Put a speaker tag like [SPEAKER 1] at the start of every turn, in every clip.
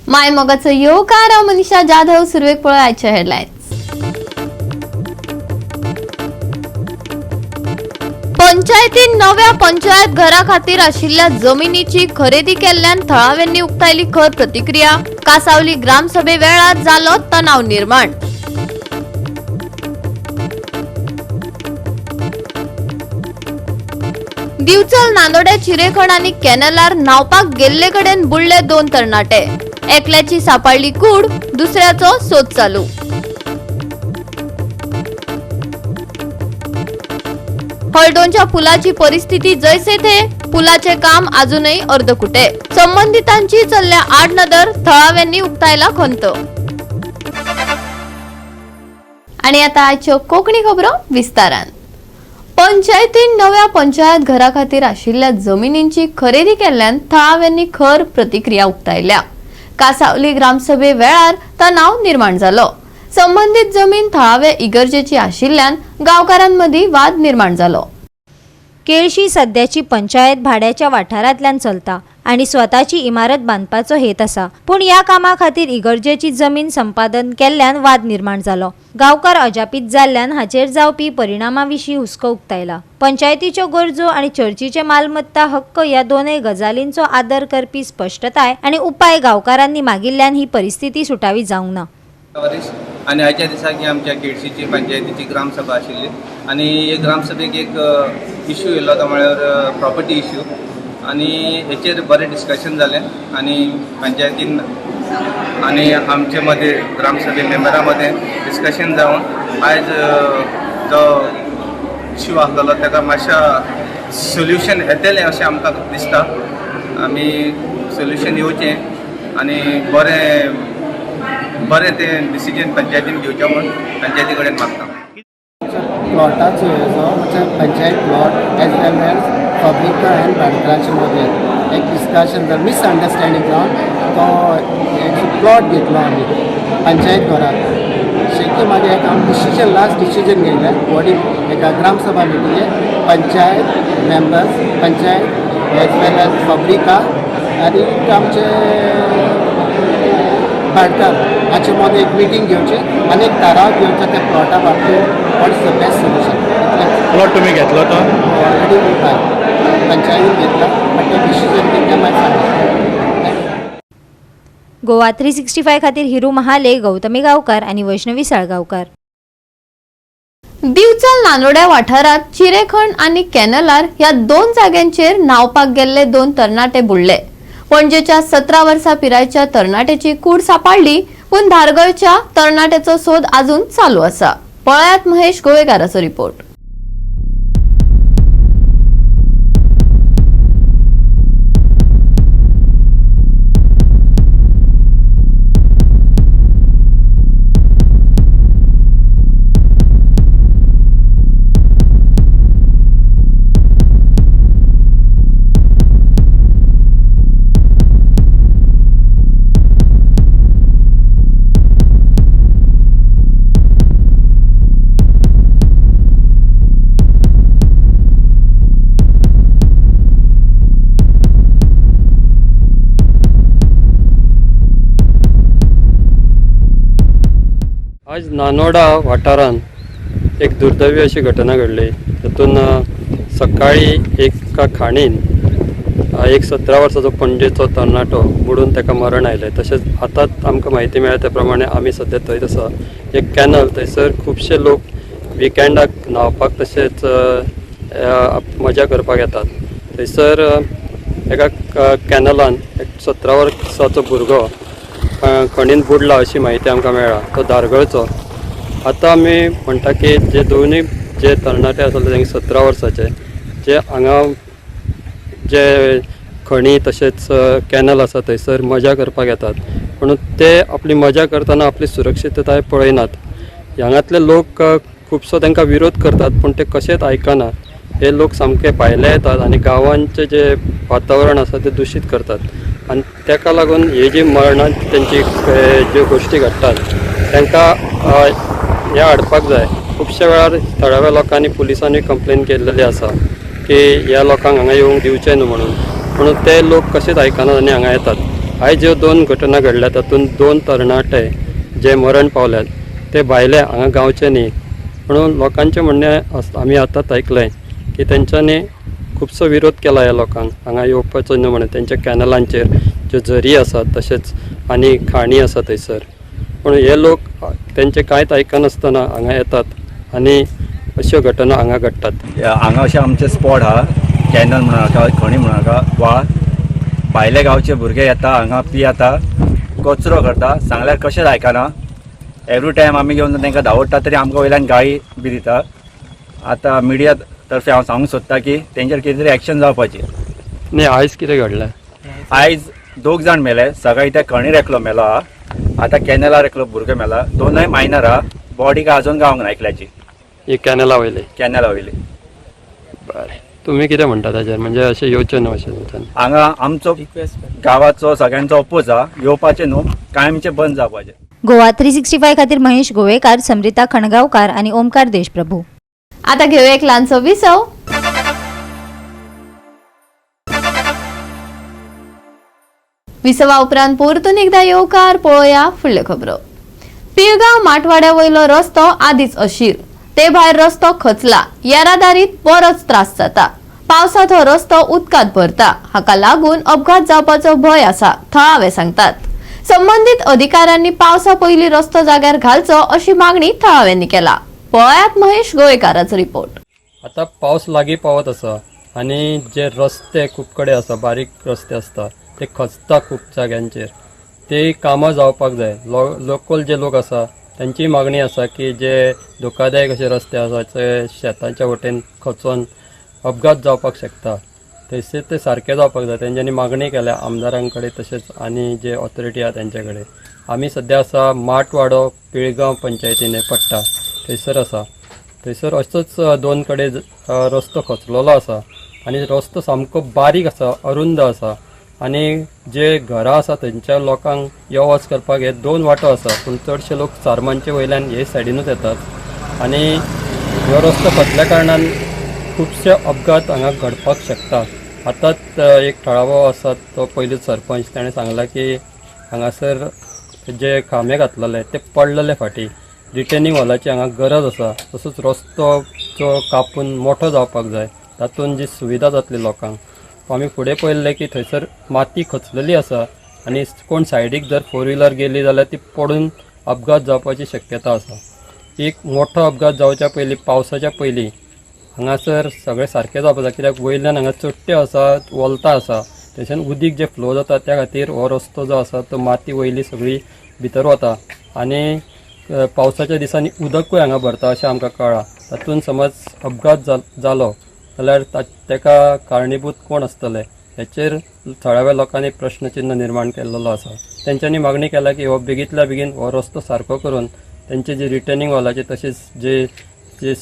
[SPEAKER 1] माय मोगाचो येवकार. हांव मनीषा जाधव. सुरवेक पळय आयचे हेडलायन्स. पंचायतीन नव्या पंचायत घरा खातीर आशिल्ल्या जमिनीची खरेदी केल्ल्यान थळाव्यांनी उक्तायली खर प्रतिक्रिया. कासावली ग्रामसभे वेळार जालो तणाव निर्माण. दिवचल नांदोड्या चिरेखण आनी कॅनलार न्हावपाक गेल्ले कडेन बुडले दोन तरणाटे. एकल्याची सापडली कूड, दुसऱ्याचो सोद चालू. हळदोणच्या पुलाची परिस्थिती जैसे थे, पुलाचे काम अजूनही अर्धकुटे. संबंधितांची चलल्या आडनदर, थळाव्यांनी उक्तायला खंत. आणि आता आजच्यो कोकणी खबरो विस्तारान. पंचायतीन नव्या पंचायत घरा खातीर आशिल्ल्या जमिनींची खरेदी केल्ल्यान थळाव्यांनी खर प्रतिक्रिया उक्तायल्या. कासावली ग्रामसभे वेळार तणाव निर्माण जालो. संबंधित जमीन थळावे इगर्जेची आशिल्ल्यान गांवकारांमदीं वाद निर्माण जालो.
[SPEAKER 2] केळशी सद्याची पंचायत भाड्याच्या वाठारांतल्यान चलता आनी स्वताची इमारत बांदपाचो हेत आसा. पूण ह्या कामा खातीर इगर्जेची जमीन संपादन केल्ल्यान वाद निर्माण जालो. गांवकार अजापीत जाल्ल्यान हाचेर जावपी परिणामा विशीं हुस्को उक्तायला. पंचायतीच्यो गरजो आनी चर्चीचे मालमत्ता हक्क ह्या दोनय गजालींचो आदर करपी स्पश्टताय आनी उपाय गांवकारांनी मागिल्ल्यान ही परिस्थिती सुटावी जावंक ना.
[SPEAKER 3] वरीस आनी आयच्या दिसाक ही आमच्या केळशीची पंचायतीची ग्रामसभा आशिल्ली आनी हे ग्रामसभेक एक इश्यू येयलो, तो म्हळ्यार प्रॉपर्टी इश्यू. आनी हेचेर बरें डिस्कशन जालें आनी पंचायतीन आनी आमचे मदें ग्रामसभे मेंबरा मदें डिस्कशन जावन आयज जो इश्यू आसलेलो ताका मातशा सोल्युशन येतलें अशें आमकां दिसता. आमी सोल्युशन येवचें आनी बरें बरें तें डिसिजन पंचायतीन घेवचें म्हूण पंचायती कडेन मागता.
[SPEAKER 4] प्लॉटाचो जो म्हणजे panchayat plot as well as फाब्रिका आनी भाटकाराचे मदीं एक डिस्कशन जालें, मिसअंडरस्टँडींग जावन तो एक प्लॉट घेतलो आमी पंचायत घराक. शेकी मागीर एक आमी डिसिजन, लास्ट डिसिजन घेयलें बॉडी एका gram sabha मिटिंगेक, panchayat members, panchayat as well as फाब्रिका आनी आमचे भाटकार हाचे मदीं एक मिटींग घेवची आनी एक थाराव घेवचो त्या प्लॉटा बाबतींत, what is the best solution, इतलेंच.
[SPEAKER 5] प्लॉट तुम्ही घेतला तो?
[SPEAKER 4] ऑलरेडी मी बाय पंचायतीन घेतला, बट ते डिसिजन कितें मागीर सांगता.
[SPEAKER 2] गोवा 365 खातीर हिरू महाले, गौतमी गांवकार आनी वैष्णवी साळगांवकार.
[SPEAKER 1] दिवचल नानोड्या वाठारात चिरेखण आनी कॅनलार ह्या दोन जाग्यांचेर न्हावपाक गेल्ले दोन तरणाटे बुडले. पणजेच्या 17 वर्सां पिरायेच्या तरणाट्याची कूड सापडली, पूण धारगळच्या तरणाट्याचो सोद अजून चालू आसा. पळयात महेश गोवेकाराचो रिपोर्ट.
[SPEAKER 6] आज नानोडा वाठारांत एक दुर्दैवी अशी घटना घडली. तातूंत सकाळी एका खाणीन एक 17 वर्साचो पणजेचो तरणाटो बुडून ताका मरण आयलें. तशेंच आतांच आमकां म्हायती मेळ्ळ्या त्या प्रमाणे आमी सद्या थंयच आसा. एक कॅनल, थंयसर खुबशे लोक विकेंडाक न्हांवपाक तशेंच मजा करपाक येतात. थंयसर एका कॅनलान एक 17 वर्साचो भुरगो खणीन बुडला अशी म्हायती आमकां मेळ्ळा. तो धारगळचो. आतां आमी म्हणटा की जे दोनूय जे तरणाटे आसले तांकां 17 वर्साचे, जे हांगा जे खणी तशेंच कॅनल आसा थंयसर मजा करपाक येतात, पूण ते आपली मजा करतना आपली सुरक्षितताय पळयनात. हांगातले लोक खुबसो तांकां विरोध करतात, पूण ते कशेंच आयकना. हे लोक सामके भायले येतात आनी गांवांचें जें वातावरण आसा तें दुशीत करतात आनी ताका लागून हे जी मरणां तेंची ज्यो गोश्टी घडटात तांकां हें हाडपाक जाय. खुबश्या वेळार थळाव्या लोकांनी पुलिसांनी कंप्लेन केल्लेली आसा की ह्या लोकांक हांगा येवंक दिवचें न्हू म्हणून, पूण ते लोक कशेंच आयकनात आनी हांगा येतात. आयज ज्यो दोन घटना घडल्या तातूंत दोन तरणाटे जे मरण पावल्यात ते भायले हांगा गांवचे न्ही, म्हणून लोकांचें म्हणणें आमी आतांच आयकलें की तेंच्यांनी खुबसो विरोध केला ह्या लोकांक हांगा येवपाचो न्हू म्हणून. तेंच्या कॅनलांचेर ज्यो झरी आसात तशेंच आनी खाणी आसा थंयसर, पूण हे लोक तेंचें कांयच आयकनासतना हांगा येतात आनी अश्यो घटना हांगा घडटात.
[SPEAKER 5] हांगा अशें आमचे स्पॉट आहा, कॅनल म्हणूं नाका, खणी म्हणूं नाका, वा भायले गांवचे भुरगे येता हांगा पियेता, कचरो करता, सांगल्यार कशेंच आयकना. एवरी टायम आमी घेवन तांकां धांवडटा तरी आमकां वयल्यान गाळी बी दिता. आतां मिडिया तर्फे हांव सांगूंक सोदता की तेंचेर कितें तरी एक्शन जावपाचें.
[SPEAKER 6] न्ही, आयज कितें घडलें?
[SPEAKER 5] आयज दोग जाण मेले. सकाळी त्या खणीर एकलो मेलो आहा, आतां कॅनलार एकलो भुरगो मेला. दोनय मायनर आहा. बॉडी काय अजून गावंक ना एकल्याची.
[SPEAKER 6] ही कॅनला वयली?
[SPEAKER 5] कॅनला वयली.
[SPEAKER 6] बरें, तुमी कितें म्हणटा ताजेर? म्हणजे अशें येवचें न्हू अशें तुमच्यान?
[SPEAKER 5] हांगा आमचो गांवाचो सगळ्यांचो अपोज आहा, येवपाचें न्हू, कायमचें बंद जावपाचें.
[SPEAKER 2] गोवा 365 खातीर महेश गोवेकार, समृता खणगांवकार आनी ओमकार देशप्रभू.
[SPEAKER 1] आता घेऊया एक ल्हानसो विसव. विसवा उपरांत परतून एकदा येवकार. पळोवया फुडल्यो खबरो. पिळगांव माटवाड्या वयलो रस्तो आदीच अशीर, ते भायर रस्तो खचला. येरादारीत बरोच त्रास जाता. पावसांत हो रस्तो उदकांत भरता. हाका लागून अपघात जावपाचो भंय आसा, थळावे सांगतात. संबंदीत अधिकाऱ्यांनी पावसा पयलीं रस्तो जाग्यार घालचो अशी मागणी थळाव्यांनी केला. पळयात महेश गोवेकाराचो रिपोर्ट.
[SPEAKER 6] आतां पावस लागीं पावत आसा आनी जे रस्ते खूब कडेन आसा, बारीक रस्ते आसता ते खचता खूब जाग्यांचेर. ते कामां जावपाक जाय. लोकल जे लोक आसा तांची मागणी आसा की जे धोकादायक अशे रस्ते आसा ते शेतांच्या वटेन खचोन अपघात जावपाक शकता, थंयसर ते सारके जावपाक जाय. तेंच्यांनी मागणी केल्या आमदारां कडेन तशेंच आनी जे ऑथॉरिटी आहा तेंचे कडेन. आमी सद्या आसा माटवाडो, पिळगांव पंचायतीन पडटा थंयसर आसा. थंयसर असोच दोन कडेन रस्तो खचलेलो आसा आनी रस्तो सामको बारीक आसा, अरुंद आसा आनी जे घरां आसा थंयच्या लोकांक यो वच करपाक हे दोन वाटो आसा, पूण चडशे लोक सारमानचे वयल्यान हे सायडीनूच येतात आनी हो रस्तो खचल्या कारणान खुबशे अपघात हांगा घडपाक शकता. आतांच एक थळावो आसा, तो पयलीं सरपंच, ताणें सांगलां की हांगासर जे खांबे घातलेले ते पडलेले फाटीं. रिटेनिंग वॉलाची हांगा गरज आसा. तसोच रस्तो जो कापून मोठो जावपाक जाय, तातूंत जी सुविधा जातली लोकांक. आमी फुडें पळयल्लें की थंयसर माती खचलेली आसा आनी कोण सायडीक जर फोर व्हिलर गेली जाल्यार ती पडून अपघात जावपाची शक्यता आसा. एक मोठो अपघात जावच्या पयलीं, पावसाच्या पयलीं हांगासर सगळें सारकें जावपाक जाय, कित्याक वयल्यान हांगा चडट्यो आसा, वोलता आसा, थंयच्यान उदीक जें फ्लो जाता त्या खातीर हो रस्तो जो आसा तो माती वयली सगळी भितर वता आनी पावसाच्या दिसांनी उदकूय हांगा भरता अशें आमकां कळ्ळां. तातूंत समज अपघात जालो जाल्यार ताका कारणीभूत कोण आसतले हेचेर थळाव्या लोकांनी प्रश्नचिन्ह निर्माण केल्लो आसा. तेंच्यांनी मागणी केल्या की हो बेगींतल्या बेगीन हो रस्तो सारको करून तेंचे जे रिटर्निंग वॉलाचे तशेंच जे जे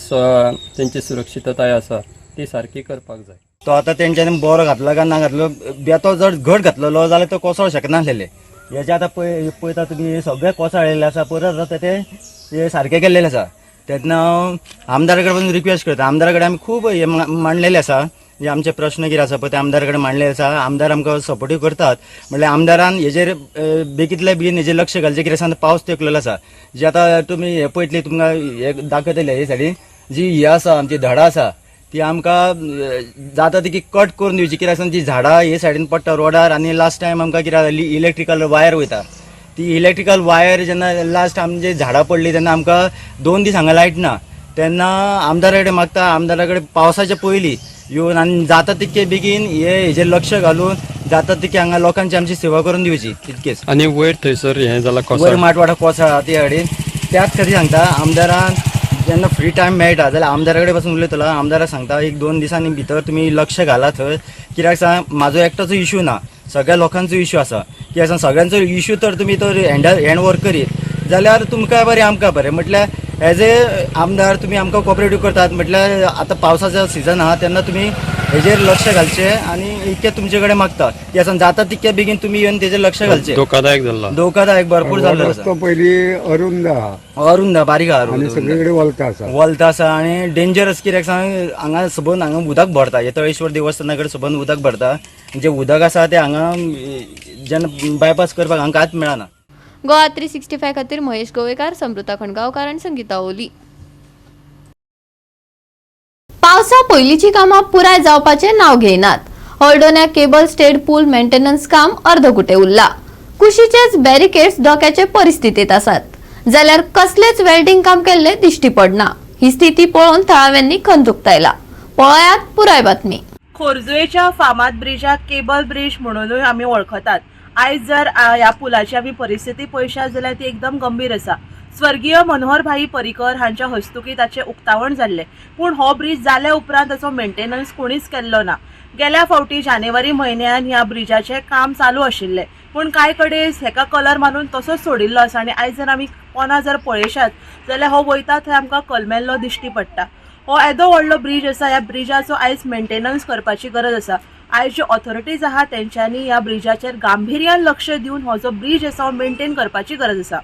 [SPEAKER 6] तेंची सुरक्षितताय आसा ती सारकी करपाक जाय.
[SPEAKER 5] तो आतां तेंच्यांनी बरो घातलो काय ना घातलो, बेतो जर घट घातलेलो जाल्यार तो कोसळ शकनासलेले. हेजे आतां पळय पळयता तुमी सगळे कोसळलेले आसा, परत आतां ते हे सारके केल्लेले आसा. तेन्ना हांव आमदारा कडेन पसून रिक्वेस्ट करता. आमदारा कडेन आमी खूब हे मांडलेले आसा, जे आमचे प्रश्न कितें आसा पळय ते आमदारा कडेन मांडलेले आसा. आमदार आमकां सपोर्टूय करतात. म्हणल्यार आमदारान हेजेर बेगींतल्या बेगीन हेजेर लक्ष घालचें. कितें आसा, पावस तेंकलेलो आसा. जे आतां तुमी हे पळयतली, तुमकां हे दाखयतले, हे सायडीन जी ही आसा आमची धडां आसा ती आमकां जाता ती कट करून दिवची. कित्याक आसा, जी झाडां हे सायडीन पडटा रोडार आनी लास्ट टायम आमकां कितें जाली, इलेक्ट्रिकल वायर वयता. ती इलेक्ट्रिकल वायर जेन्ना लास्ट आमचे झाडां पडली तेन्ना आमकां 2 दीस हांगा लायट ना. तेन्ना आमदारा कडेन मागता, आमदारा कडेन पावसाच्या पयलीं येवन आनी जाता तितके बेगीन हे हेजेर लक्ष घालून जाता तितके हांगा लोकांची आमची सेवा करून दिवची, तितकेच.
[SPEAKER 6] आनी वयर थंयसर हें जालां
[SPEAKER 5] वयर
[SPEAKER 6] कोसळ.
[SPEAKER 5] माटवाडा कोसळा ते सायडीन. त्याच खातीर सांगता, आमदारान जेन्ना फ्री टायम मेळटा जाल्यार आमदारा कडेन पासून उलयतलो. आमदाराक सांगता 1-2 दिसांनी भितर तुमी लक्ष घाला थंय. कित्याक सांग, म्हाजो एकटोचो इशू ना, सगळ्या लोकांचो इशू आसा. कित्याक सांग, सगळ्यांचो इशू तर तुमी तर हँड ओवर करीत जाल्यार तुमकां बरें आमकां बरें. म्हटल्यार एज ए आमदार तुमी आमकां कॉपरेटीव करतात, म्हटल्यार आतां पावसाचो सिजन आहा तेन्ना तुमी हेजेर लक्ष घालचें आनी इतकें तुमचे कडेन मागता की आसा जाता तितक्या बेगीन तुमी येवन तेजेर लक्ष घालचें.
[SPEAKER 6] धोकादायक जाल्लो.
[SPEAKER 5] धोकादायक भरपूर जाल्लो आसा.
[SPEAKER 7] रस्तो पयली अरुंद आहा
[SPEAKER 5] अरुंद बारीक आहा.
[SPEAKER 7] आनी
[SPEAKER 5] अरुंद.
[SPEAKER 7] सगळे कडेन वलता आसा.
[SPEAKER 5] वलता आसा आनी डेंजरस कित्याक सांग, हांगा सबंद हांगा उदक भरता, हे तळेश्वर देवस्थाना कडेन सबंद उदक भरता. जे उदक आसा तें हांगा जेन्ना बायपास करपाक हांगा कांयच मेळना.
[SPEAKER 1] गोवा 365 खातीर महेश गोवेकार, समृता खणगांवकार आनी संगीता ओली. पावसा पयलींची कामां पुराय जावपाचें नांव घेयनात. हळदोण्या केबल स्टेड पूल मेंटेनन्स काम अर्दकुटे उरला. कुशीचेच बॅरिकेड्स धोक्याचे परिस्थितीत आसात, जाल्यार कसलेच वेल्डिंग काम केल्लें दिश्टी पडना. ही स्थिती पळोवन थळाव्यांनी खंत उक्तायला. पळयात पुराय बातमी.
[SPEAKER 8] खोर्जुवेच्या फामाद ब्रिजाक केबल ब्रिज म्हणूनय आमी वळखतात. आयज जर ह्या पुलाची आमी परिस्थिती पळयशात जाल्यार ती एकदम गंभीर आसा. स्वर्गीय मनोहर भाई पर्रीकर हांच्या हस्तुकी ताचें उक्तावण जाल्लें, पूण हो ब्रिज जाल्या उपरांत ताचो मेंटेनन्स कोणीच केल्लो ना. गेल्या फावटी जानेवारी म्हयन्यान ह्या ब्रिजाचें काम चालू आशिल्लें, पूण कांय कडेन हेका कलर मारून तसोच सोडिल्लो आसा आनी आयज जर आमी पोना जर पळयशात जाल्यार हो वयता थंय आमकां कलमेल्लो दिश्टी पडटा. हो येदो व्हडलो ब्रीज आसा, ह्या ब्रिजाचो आयज मेंटेनन्स करपाची गरज आसा. आयज ज्यो ऑथॉरिटीज आहा तेंच्यांनी ह्या ब्रिजाचेर गांभिर्यान लक्ष दिवन हो जो ब्रीज आसा हो मेंटेन करपाची गरज आसा.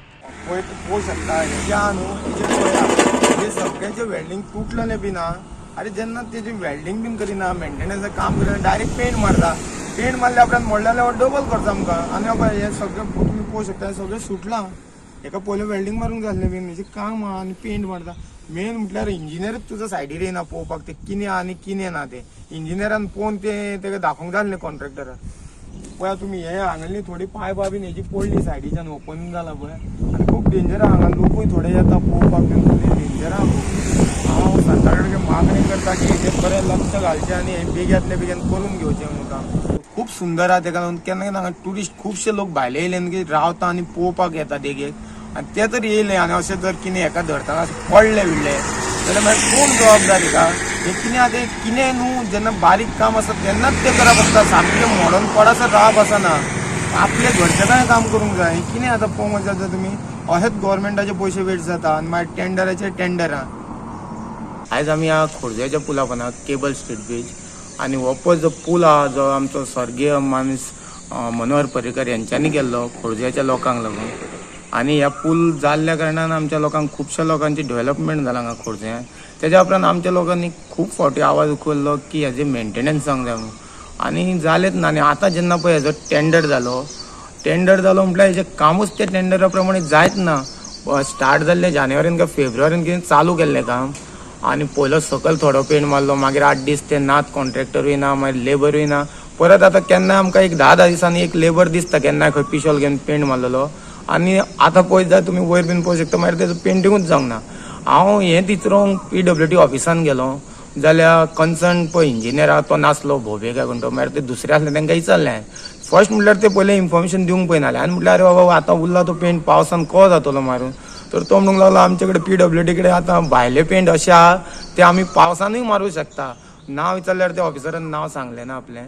[SPEAKER 9] पळय पळोवंक शकता हेजे आहा न्हू, हेजे पळया हेजे सगळ्यांचे वेल्डींग तुटलेलें बीन आहा. आरे जेन्ना तेजें वेल्डींग बीन करिना, मेंटेनन्स काम करिना, डायरेक्ट पेंट मारता. पेंट मारल्या उपरांत मोडले जाल्यार डबल करता आमकां. आनी बाबा हें सगळें तुमी पळोवंक शकता, हें सगळें सुटलां. हेका पयलें वेल्डींग मारूंक जाय आसलें बीन, हेजें काम आहा आनी पेंट मारता. मेन म्हटल्यार इंजिनियरच तुजो सायडीर येयना पळोवपाक तें कितें आहा आनी कितें ना तें. इंजिनियरान पळोवन तें तेका दाखोवंक जाय आसलें कॉन्ट्रॅक्टराक. पळया तुमी हे हांगली थोडी पायपां बीन हेजी पडली सायडीच्यान ओपन जाला पळय, आनी खूब डेंजर आहा. हांगा लोकूय थोडे येता पळोवपाक बीन, डेंजर आहा खूब. हांव सरकारा कडेन मागणी करता की हेजेर बरें लक्ष घालचें आनी हें बेग्यांतल्या बेगीन करून घेवचें म्हणून काम. खूब सुंदर आहा, तेका लागून केन्ना केन्ना हांगा ट्युरिस्ट खुबशे लोक भायले येयले की रावता आनी पळोवपाक येता देगेक. आनी ते जर येयले आनी अशें जर कितें हेका धरतना अशें पडले बिडले जाल्यार मागीर कोण जबाबदार हेका? हें कितें आहा तें कितें न्हू, जेन्ना बारीक काम आसता तेन्नाच तें करप आसता, सामकें मोडोन पडसर रावप आसना. आपल्या घरचें काय काम करूंक जाय. हें कितें आतां पळोवंक वचत जाल्यार तुमी अशेंच गोवोरमेंटाचे पयशे वेस्ट जाता आनी मागीर टेंडराचे टेंडरां. आयज आमी ह्या खोर्जुव्याच्या पुला पोंदा केबल स्ट्रीट ब्रीज आनी हो पळय जो पूल आहा जो आमचो स्वर्गीय माणूस मनोहर पर्रीकर यांच्यांनी केल्लो खोर्जुव्याच्या लोकांक लागून. आनी ह्या पूल जाल्ल्या कारणान आमच्या लोकांक खुबश्या लोकांची डेव्हलपमेंट जाला हांगा खोर्जुव्यान. तेज्या उपरांत आमच्या लोकांनी खूब फावटी आवाज उखल्लो की हेजें मेंटेनन्स जावंक जाय म्हणून, आनी जालेंच ना. आनी आतां जेन्ना पळय हेजो टेंडर जालो, टेंडर जालो म्हटल्यार हेजें कामूच त्या टेंडरा प्रमाणे जायच ना. स्टार्ट जाल्लें जानेवारीन काय फेब्रुवारीन कितें चालू केल्लें काम, आनी पयलो सकयल थोडो पेंट मारलो, मागीर 8 दीस ते नात, कॉन्ट्रॅक्टरूय ना, मागीर लेबरूय ना. परत आतां केन्ना आमकां एक 10-10 दिसांनी एक लेबर दिसता केन्ना खंय पिशॉल घेवन पेंट मारलेलो. आनी आतां पळयत जाल्यार तुमी वयर बीन पळोवंक शकता, मागीर तेजो पेंटिंगूच जावंक ना. हांव हें विचारूंक PWD ऑफिसान गेलो जाल्यार कन्सर्न पळय इंजिनियर आहा तो नासलो, भोबे काय कोण तो. मागीर ते दुसरे आसले तांकां विचारलें हांवें. फर्स्ट म्हटल्यार ते पयलें इन्फॉर्मेशन दिवंक पळयनाले आनी म्हटल्यार अरे बाबा आतां उरला तो पेंट पावसान कसो जातलो मारून. तर तो म्हणूंक लागलो आमचे कडेन PWD कडेन आतां भायले पेंट अशे आहा ते आमी पावसानूय मारूंक शकता. नांव विचारल्यार त्या ऑफिसरान नांव सांगलें ना आपलें,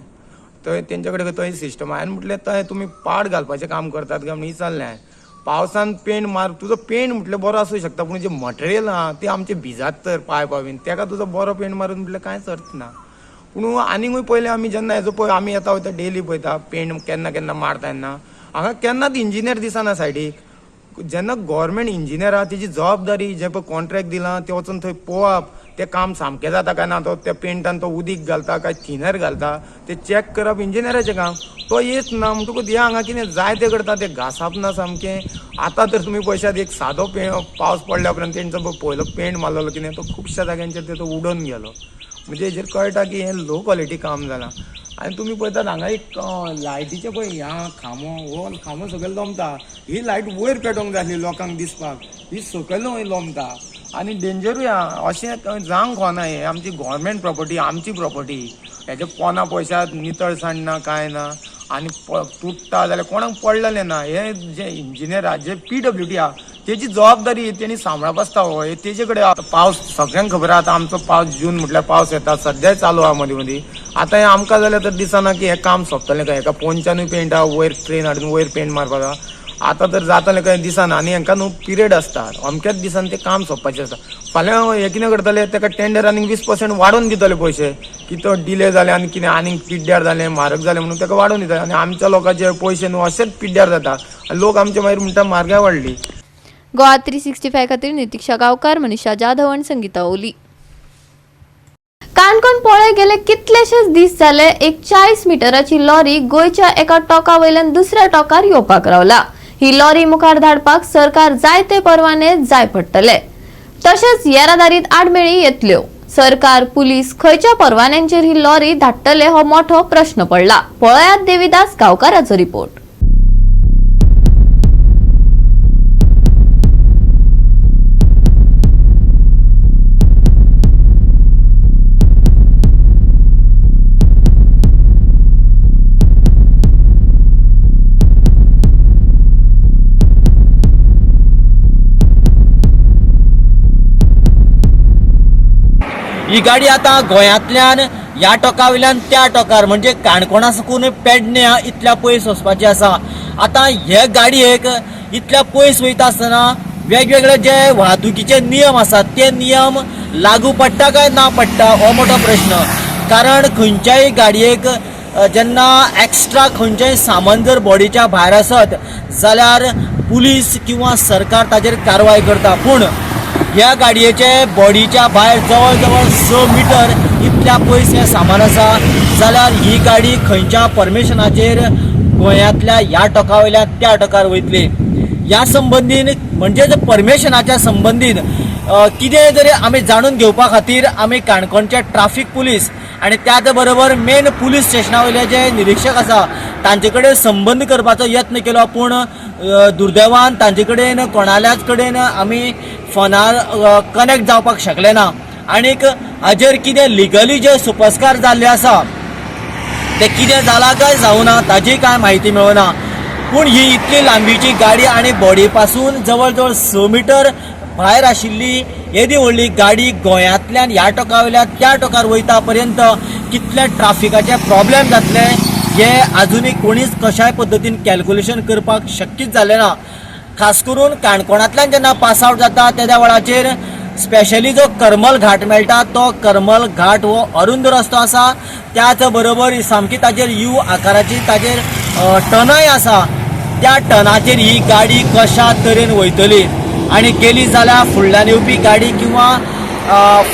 [SPEAKER 9] थंय तेंच्या कडेन थंय सिस्टम आहा. आनी म्हटलें थंय तुमी पाड घालपाचें काम करतात काय म्हणून विचारलें हांवें. पावसान पेंट मार, तुजो पेंट म्हटलें बरो आसूं शकता, पूण जें मटेरियल आहा तें आमचें भिजात तर पायपां बीन, तेका तुजो बरो पेंट मारून म्हटल्यार कांयच अर्थ ना. पूण आनीकूय पयलें आमी जेन्ना हेजो पळय आमी येता वयता डेली पळयता पेंट केन्ना केन्ना मारता तेन्ना हांगा केन्नाच इंजिनियर दिसना सायडीक. जेन्ना गोवोरमेंट इंजिनियर आहा तेजी जबाबदारी जें पळय कॉन्ट्रॅक्ट दिलां तें वचून थंय पळोवप तें काम सामकें जाता काय ना, तो त्या पेंटान तो उदीक घालता काय थिनर घालता तें चॅक करप इंजिनियराचें काम. तो येच ना म्हणटकूच हे हांगा कितें जाय तें करता, तें घांसप ना सामकें. आतां तर तुमी पळयशात एक सादो पावस पडल्या उपरांत तेंचो पळय पयलो पेंट मारलेलो कितें तो खुबश्या जाग्यांचेर तो उडोवन गेलो. म्हणजे हेजेर कळटा की हें लो क्वॉलिटी काम जालां. आनी तुमी पळयतात हांगा एक लायटीचें पळय ह्या खांबो, हो खांबो सकयल लोंबता, ही लायट वयर पेटोवंक जाय आसली लोकांक दिसपाक, ही सकयल लोंबता आनी डेंजरूय आहा. अशें जावंक फावना. हें आमची गोवोरमेंट प्रॉपर्टी, आमची प्रॉपर्टी, हेजे पोना पयशात नितळसाण ना कांय ना आनी तुट्टा जाल्यार कोणाक पडलेलें ना. हे जे इंजिनियर आहा जे PWD आहा तेजी जबाबदारी तेणी सांबाळप आसता. हो हे तेजे कडेन आतां पावस सगळ्यांक खबर आहा, आतां आमचो पावस जून म्हटल्यार पावस येता, सद्याय चालू आहा मदीं मदीं. आतां हें आमकां जाल्यार तर दिसना की हें काम सोंपतलें काय. हेका पोंच्यानूय पेंट आहा, वयर ट्रेन हाडून वयर पेंट मारपाक आहा. आतां तर जातलें कांय दिसना. आनी हांकां न्हू पिरियड आसता, अमक्याच दिसान तें काम सोंपपाचें आसता. फाल्यां हें कितें करतले, ताका टेंडर आनीक 20% वाडोवन दितले पयशे, की तो डिले जाले आनी कितें आनीक पिड्ड्यार जालें, म्हारग जालें म्हणून ताका वाडोवन दितले. आनी आमच्या लोकांचे पयशे न्हू अशेच पिड्ड्यार जाता आनी लोक आमचे मागीर म्हणटा म्हारगाय वाडली.
[SPEAKER 1] गोवा 365 खातीर नितीक्षा गांवकार, मनीषा जाधव आनी संगीता ओली. काणकोण पोळे गेले कितलेशेच दीस जाले एक 40 मिटराची लॉरी गोंयच्या एका टोका वयल्यान दुसऱ्या टोकार येवपाक रावला. ही लॉरी मुखार धाडपाक सरकार जायते परवाने जाय पडटले, तशेंच येरादारीत आडमेळी येतल्यो. सरकार, पुलीस खंयच्या परवान्यांचेर ही लॉरी धाडटले हो मोठो प्रश्न पडला. पळयात देविदास गांवकाराचो रिपोर्ट.
[SPEAKER 5] ही गाडी आतां गोंयांतल्यान ह्या टोका वयल्यान त्या टोकार म्हणजे काणकोणा साकून पेडण्या इतल्या पयस वचपाची आसा. आतां हे गाडयेक इतल्या पयस वयता आसतना वेगवेगळे जे वाहतुकीचे नियम आसात ते नियम लागू पडटा काय ना पडटा हो मोठो प्रश्न. कारण खंयच्याय गाडयेक जेन्ना एक्स्ट्रा खंयचेय सामान जर बॉडीच्या भायर आसत जाल्यार पुलीस किंवा सरकार ताजेर कारवाय करता. पूण ह्या गाडयेचे बॉडीच्या भायर जवळ जवळ 6 मिटर इतल्या पयस हें सामान आसा जाल्यार ही गाडी खंयच्या परमिशनाचेर गोंयांतल्या ह्या टोका वयल्यान त्या टोकार वयतली ह्या संबंदीन म्हणजेच परमिशनाच्या संबंदीन कितें तरी आमी जाणून घेवपा खातीर आमी काणकोणचे ट्राफीक पुलीस आनी त्याच बरोबर मेन पुलीस स्टेशना वयले जे निरिक्षक आसा तांचे कडेन संबंद करपाचो यत्न केलो. पूण दुर्दैवान तांचे कडेन कोणाल्याच कडेन आमी फोनार कनेक्ट जावपाक शकले ना. आनीक हाजेर कितें लिगली जे सुपस्कार जाल्ले आसा ते कितें जालां काय जावना ताजी कांय म्हायती मेळना. पूण ही इतली लांबीची गाडी आनी बॉडी पासून जवळ जवळ 6 मिटर भायर आशिल्ली येदी व्हडली गाडी गोंयांतल्यान ह्या टोका वयल्यान त्या टोकार वयता पर्यंत कितले ट्राफिकाचे प्रॉब्लेम जातले हे आजुनूय कोणीच कशाय पद्दतीन कॅल्क्युलेशन करपाक शक्यच जालें ना. खास करून काणकोणांतल्यान जेन्ना पास आवट जाता तेद्या वेळाचेर स्पेशली जो करमल घाट मेळटा तो करमल घाट हो अरुंद रस्तो आसा, त्याच बरोबर सामकी ताजेर you आकाराची ताजेर टनय आसा. त्या टनाचेर ही गाडी कशा तरेन वयतली आनी गेली जाल्यार फुडल्यान येवपी गाडी किंवा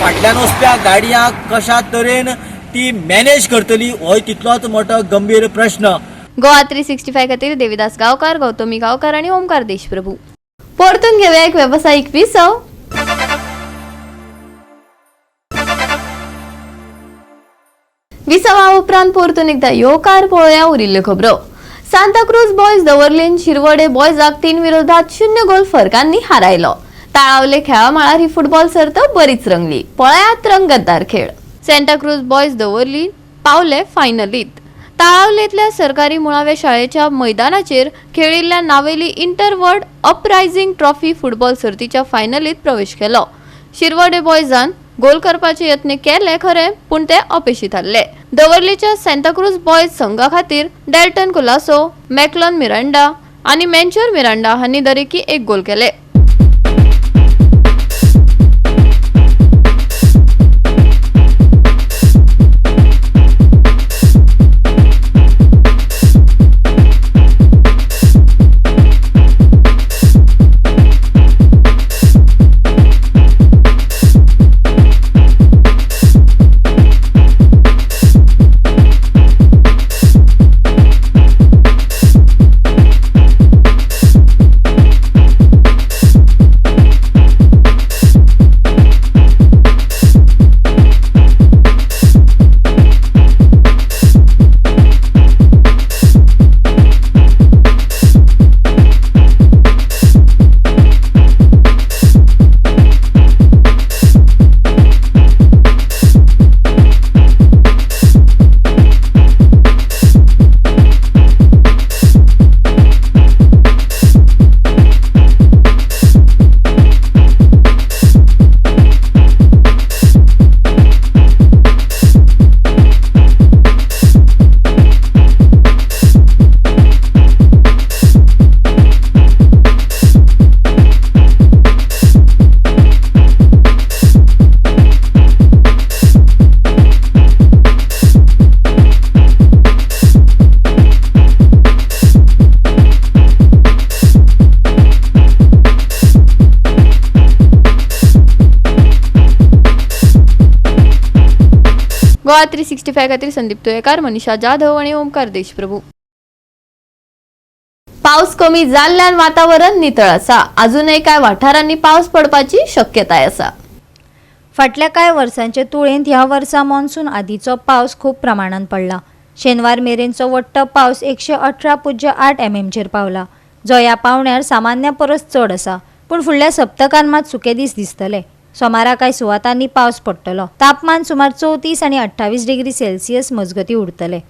[SPEAKER 5] फाटल्यान वचप्या गाडयांक कशा तरेन ती मॅनेज करतली होय तितलोच मोठो गंभीर प्रश्न.
[SPEAKER 1] गोवा 365 खातीर देविदास गांवकार, गौतमी गांवकार आनी ओमकार देशप्रभू. परतून घेवया एक वेवसायीक विसव. विसवा उपरांत परतून एकदा येवकार पळोवया उरिल्ल्यो खबरो. सांताक्रूज बॉयज दवर्लेन शिरवडे बॉयजाक 3-0 गोल फरकांनी हारायलो. ताळावले खेळा मळार ही फुटबॉल सर्त बरीच रंगली. पळयात रंगतदार खेळ. सांताक्रूज बॉयज दवर्ली पावले फायनलीत. ताळावलेंतल्या सरकारी मुळाव्या शाळेच्या मैदानाचेर खेळिल्ल्या Navelim inter ward uprising trophy football सर्तीच्या फायनलीत प्रवेश केलो. शिरवडे बॉयजान गोल करपाचे यत्न केले खरे, पूण ते अपेशी थारले. दवर्लीच्या सांताक्रूज बॉयज संघा खातीर डेल्टन कुलासो, मॅकलॉन मिरांडा आनी मेन्च्युर मिरांडा हांणी दरेकी 1 गोल केले. गोवा 365 खातीर संदीप तुयेकार, मनीषा जाधव आनी ओमकार देशप्रभू. पावस कमी जाल्ल्यान वातावरण नितळ आसा. अजूनय कांय वाठारांनी पावस पडपाची शक्यताय आसा.
[SPEAKER 2] फाटल्या कांय वर्सांचे तुळेंत ह्या वर्सा मॉन्सून आदींचो पावस खूब प्रमाणांत पडला. शेनवार मेरेनचो वट्ट पावस 118.8 एमएमचेर पावला, जो ह्या पावण्यार सामान्या परस चड आसा. पूण फुडल्या सप्तकान मात सुके दीस दिसतले. सोमारा कांय सुवातांनी पावस पडटलो. तापमान सुमार 34 आनी 28 डिग्री सेल्सियस मजगतीं उरतले.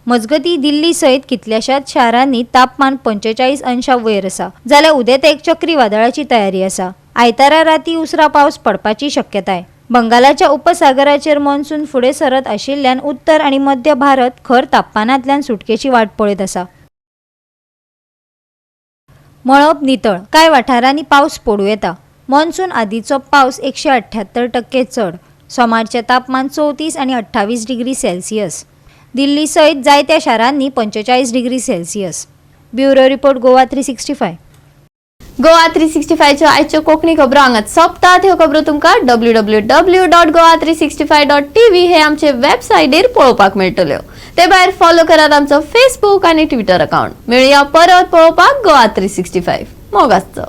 [SPEAKER 2] मजगतीं, दिल्ली सयत कितल्याशाच शारांनी तापमान 45 अंशा वयर आसा, जाल्यार उदेंतेक चक्रीवादळाची तयारी आसा. आयतारा राती उसरां पावस पडपाची शक्यताय. बंगालाच्या उपसागराचेर मॉन्सून फुडें सरत आशिल्ल्यान उत्तर आनी मध्य भारत खर तापमानांतल्यान सुटकेची वाट पळयत आसा. मळब नितळ, कांय वाठारांनी पावस पडूं येता. मॉन्सून आदींचो पावस 178% चड. सोमारचें तापमान 34 आनी 28 डिग्री सेल्सियस. दिल्ली सयत जायत्या शारांनी 45 degree Celsius. Bureau report, Goa 365.
[SPEAKER 1] Goa 365च्यो आयच्यो कोंकणी खबरो हांगाच सोंपतात. ह्यो खबरो तुमकां www.goa365.tv हे आमचे वेबसायटीर पळोवपाक मेळटल्यो. ते भायर फॉलो करात आमचो फेसबूक आनी ट्विटर अकाउंट. मेळया परत पळोवपाक गोवा 365. मोग आसचो.